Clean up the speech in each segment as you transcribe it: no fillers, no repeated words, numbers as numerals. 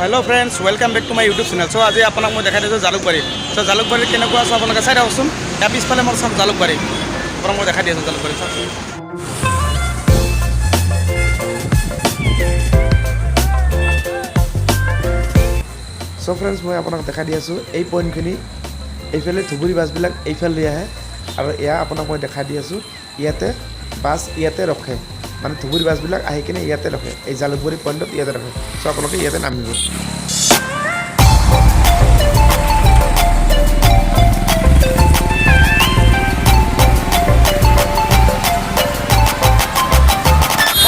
Hello friends, welcome back to my YouTube channel. So আজি আপোনাক মই দেখাই দিছোঁ জালুকবাৰী। চ' জালুকবাৰী কেনেকুৱা আছে আপোনালোকে চাই থাকচোন। ইয়াৰ পিছফালে মোৰ চাওক জালুকবাৰী, আপোনাক মই দেখাই দি আছোঁ জালুকবাৰী, চাওকচোন। চ' ফ্ৰেণ্ডছ, মই আপোনাক দেখাই দি আছোঁ এই পইণ্টখিনি। এইফালে ধুবুৰী বাছবিলাক এইফালে আহে আৰু এয়া আপোনাক মই দেখাই দি আছোঁ, ইয়াতে বাছ ইয়াতে ৰখে। মানে ধুবুৰী বাছবিলাক আহি কিনে ইয়াতে ৰখে, এই জালুকবাৰী পইণ্টত ইয়াতে ৰখে। চ' আপোনালোকে ইয়াতে নামিব।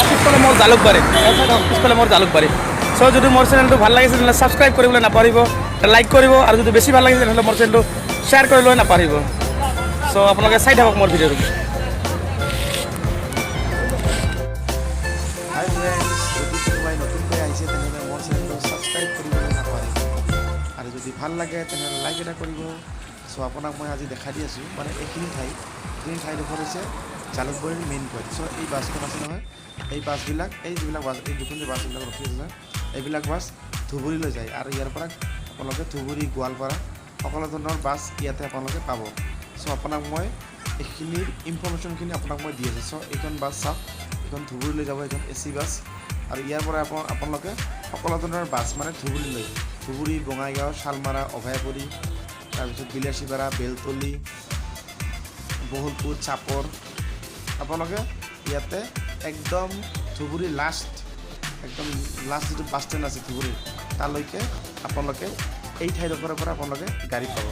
পিছফালে মোৰ জালুকবাৰী, এই চাই থাকক, পিছফালে মোৰ জালুকবাৰী। চ' যদি মোৰ চেনেলটো ভাল লাগিছে, তেনেহ'লে ছাবস্ক্ৰাইব কৰিবলৈ নাপাহৰিব, লাইক কৰিব আৰু যদি বেছি ভাল লাগিছে, তেনেহ'লে মোৰ চেনেলটো শ্বেয়াৰ কৰিবলৈ নাপাহৰিব। চ' আপোনালোকে চাই থাকক মোৰ ভিডিঅ'টো। হাই ফ্ৰেণ্ডছ, যদি কোনোবাই নতুনকৈ আহিছে, তেনেহ'লে মোৰ চেনেলটো ছাবস্ক্ৰাইব কৰিবলৈ নাপাহৰিব আৰু যদি ভাল লাগে, তেনেহ'লে লাইক এটা কৰিব। চ' আপোনাক মই আজি দেখাই দি আছোঁ, মানে এইখিনি ঠাইডোখৰ হৈছে জালুকবাৰীৰ মেইন পইণ্ট। চ' এই বাছখন আছে নহয়, এই বাছবিলাক, এই যিবিলাক বাছ, এই দুখন যে বাছবিলাক ৰখি আছে নহয়, এইবিলাক বাছ ধুবুৰীলৈ যায় আৰু ইয়াৰ পৰা আপোনালোকে ধুবুৰী, গোৱালপাৰা সকলো ধৰণৰ বাছ ইয়াতে আপোনালোকে পাব। চ' আপোনাক মই এইখিনিৰ ইনফৰ্মেশ্যনখিনি আপোনাক মই দি আছোঁ। চ' এইখন বাছ চাওক, এইখন ধুবুৰীলৈ যাব, এইখন এচি বাছ আৰু ইয়াৰ পৰা আপোনালোকে সকলো ধৰণৰ বাছ, মানে ধুবুৰীলৈ, ধুবুৰী, বঙাইগাঁও, শালমাৰা, অভয়াপুৰী, তাৰপিছত বিলাসীপাৰা, বেলতলি, বহলপুৰ, চাপৰ, আপোনালোকে ইয়াতে একদম ধুবুৰী লাষ্ট, একদম লাষ্ট যিটো বাছ ষ্টেণ্ড আছে ধুবুৰীৰ, তালৈকে আপোনালোকে এই ঠাইডোখৰৰ পৰা আপোনালোকে গাড়ী পাব।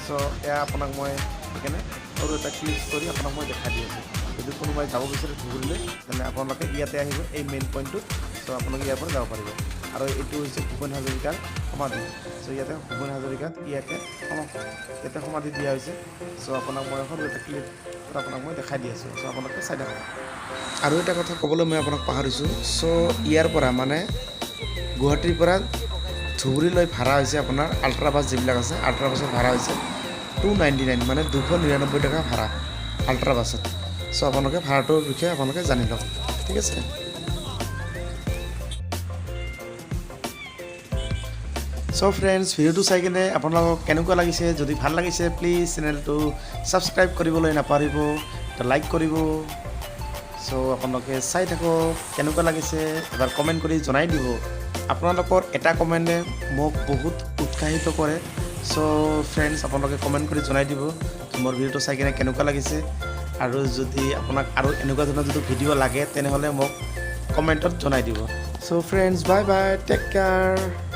চ' এয়া আপোনাক মই সেইকাৰণে সৰু এটা ক্লিপ কৰি আপোনাক মই দেখাই দি আছোঁ। যদি কোনোবাই যাব বিচাৰে ধুবুৰীলৈ, তেনে আপোনালোকে ইয়াতে আহিব এই মেইন পইণ্টটোত। চ' আপোনালোকে ইয়াৰ পৰা যাব পাৰিব। আৰু এইটো হৈছে ভূপেন হাজৰিকাৰ সমাধি। চ' ইয়াতে ভূপেন হাজৰিকাত ইয়াতে সমাধি দিয়া হৈছে। চ' আপোনাক মই সৰু এটা ক্লিপ আপোনাক মই দেখাই দি আছোঁ। চ' আপোনালোকে চাই থাকক। আৰু এটা কথা ক'বলৈ মই আপোনাক পাহৰিছোঁ। চ' ইয়াৰ পৰা, মানে গুৱাহাটীৰ পৰা ধুবুৰীলৈ ভাড়া হৈছে আপোনাৰ আল্ট্ৰা বাছ যিবিলাক আছে, আল্ট্ৰা বাছৰ ভাড়া হৈছে 299, মানে 299 টকা ভাড়া আল্ট্ৰা বাছত। চ' আপোনালোকে ভাড়াটোৰ বিষয়ে আপোনালোকে জানি লওক, ঠিক আছে? চ' ফ্ৰেণ্ডছ, ভিডিঅ'টো চাই কিনে আপোনালোকক কেনেকুৱা লাগিছে? যদি ভাল লাগিছে, প্লিজ চেনেলটো ছাবস্ক্ৰাইব কৰিবলৈ নাপাহৰিব, লাইক কৰিব। চ' আপোনালোকে চাই থাকক, কেনেকুৱা লাগিছে এবাৰ কমেণ্ট কৰি জনাই দিব। আপোনালোকৰ এটা কমেণ্টে মোক বহুত উৎসাহিত কৰে। চ' ফ্ৰেণ্ডছ, আপোনালোকে কমেণ্ট কৰি জনাই দিব মোৰ ভিডিঅ'টো চাই কিনে কেনেকুৱা লাগিছে আৰু যদি আপোনাক আৰু এনেকুৱা ধৰণৰ যদি ভিডিঅ' লাগে, তেনেহ'লে মোক কমেণ্টত জনাই দিব। So friends, bye bye, take care.